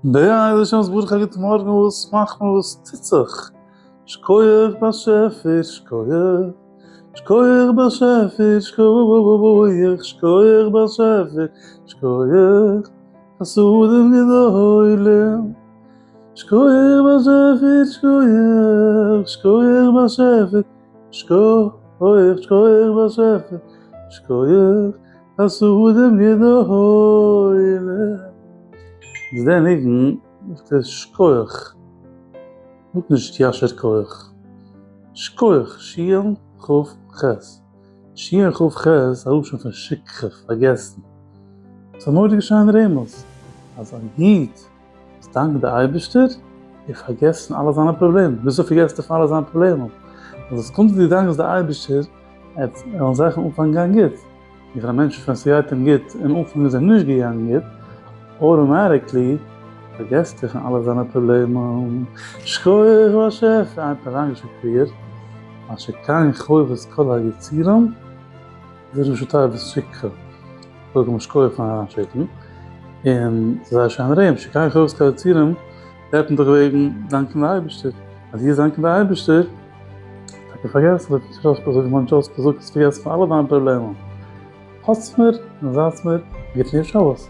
בעז השם יתברך א גוט מארגן וואס מאכט מען וואס טוט זיך? שקויעך באשעפער שקויעך שקויעך באשעפער שקויעך שקויעך באשעפער שקויעך חסדים גדולים שקויעך באשעפער שקויעך שקויעך באשעפער שקויעך שקויעך באשעפער שקויעך חסדים גדולים. איז דער ניגון זאגט ער שקויעך, זאגט נישט ישר כח, שקויעך, שין כ ח, שין כ ח איז א לשון פון שכחה, פארגעסן. ס'איז א מורא'דיגע שיינע רמז אז א איד וואס דאנקט די אייבערשטער, ער פארגעסט פון אלע זיינע פראבלעמען, וויאזוי פארגעסט ער פון אלע זיינע פראבלעמען? אז עס קומט די דאנקסט די אייבערשטער, עס וועלן זאכן אנפאנגען גיין גוט, און פאר א מענטש ווען ס'גייט אים גוט אין אנפאנג איז אים נישט געגאנגען גוט, automatically פארגעסט ער פון אלע זיינע פראבלעמען. שכוח באשעפער, איינער האט אריינגעשיקט פריער, מה שכן חובת כל היצורים, איז ראשי תיבות שכחה, קודם כל שכוח פארן אריינשיקן, און ס'איז זייער שיין רעים, שכן חובת כל היצורים, רעדט מען דאך וועגן דאנקען די אייבערשטער, אז דו דאנקען די אייבערשטער, טאקע פארגעסן, אזוי ווי מונטשאוסקי זאגט, האסט פארגעסן פון אלע דיינע פראבלעמען. האטס מיר און זייטס מיר גוט ליב שבת.